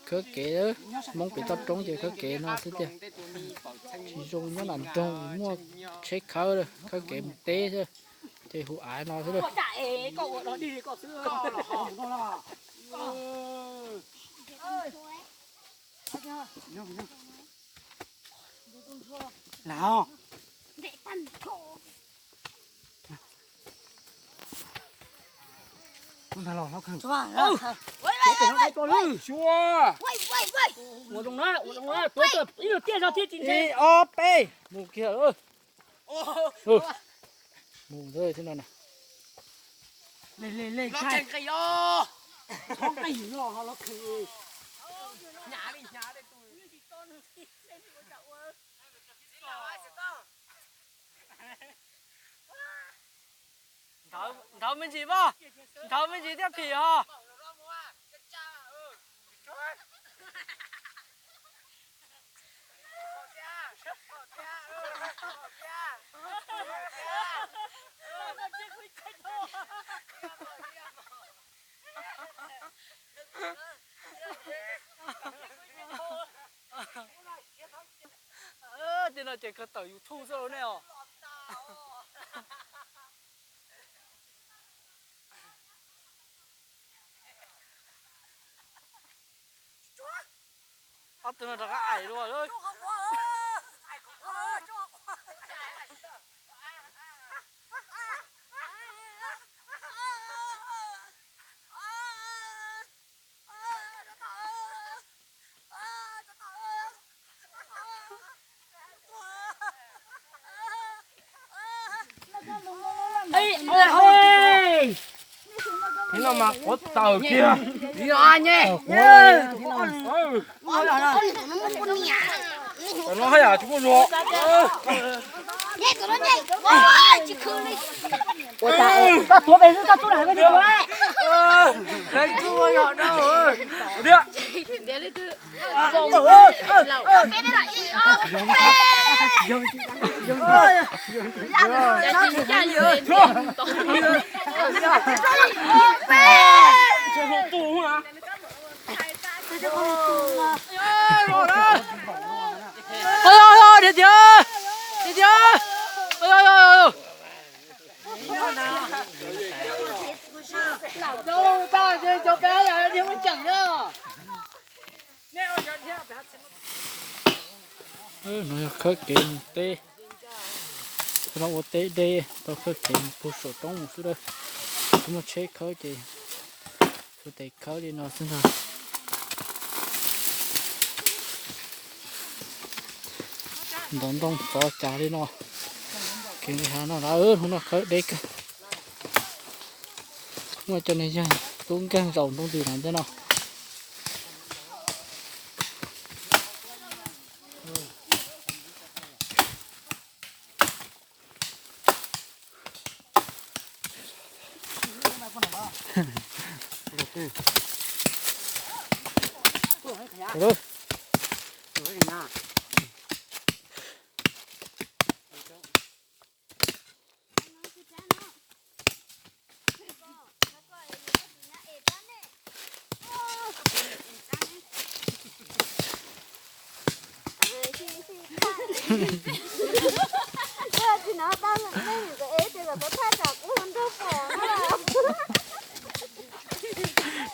khawb kev, Hmoob pem toj roob ces khawb kev no xwb tiag. Tsis zoo nyob nram nroog muaj tsheb khawb, khawb kev mus teb xwb, ces hu av no xwb. Ua zoo na, ua zoo na, tuav ib lub tiaj zog thiab tsis ntse. Ib ob peb, mus kiag. Mus thiab no na. Nthawv me ntsis mas, nthawv me ntsis thiaj phim ho. Tej no ces kawg tawm YouTube xwb lauj nej os. Ob tug no rov qab aim dua. Ib no mas quav taws kiag. Tau no haj yam tsis muaj zog. Koj tuav pes xwb, koj tub lam koj tsis tuav. Tiag. Dhia tiag, dhia tiag. No yog khawb kev mus teb, no ua teb deb tau khawb kev mus puag saum roob mus xwb lawm. Tsis muaj tsheb khawb ces ua tes khawb li no xwb ntag. Ntov ntoo txov cas li no. Kev nqis hav no na, hnub no khawb deb kawg. Muaj cov neeg yawg tub nkeeg zaum nroo ntws na ntawm no.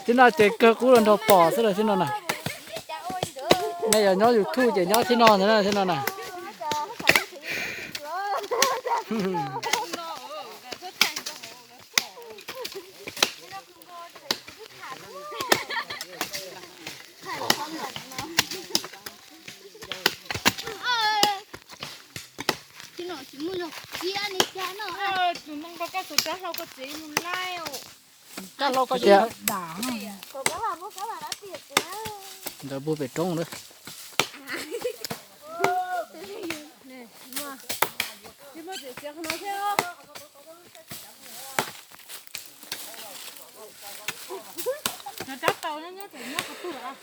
Tib no ces kawg qub los nrog pom xwb los tib no na. Nej yog nyob YouTube ces nyob tib no ntag na, tib no na. Tus no nrog koj tus rab hlau koj tsev mus laij. Rab hlau koj tias. Ntawd puag pem roob lawm. Rab tau nyob nyob tseem nyob qhov twg los?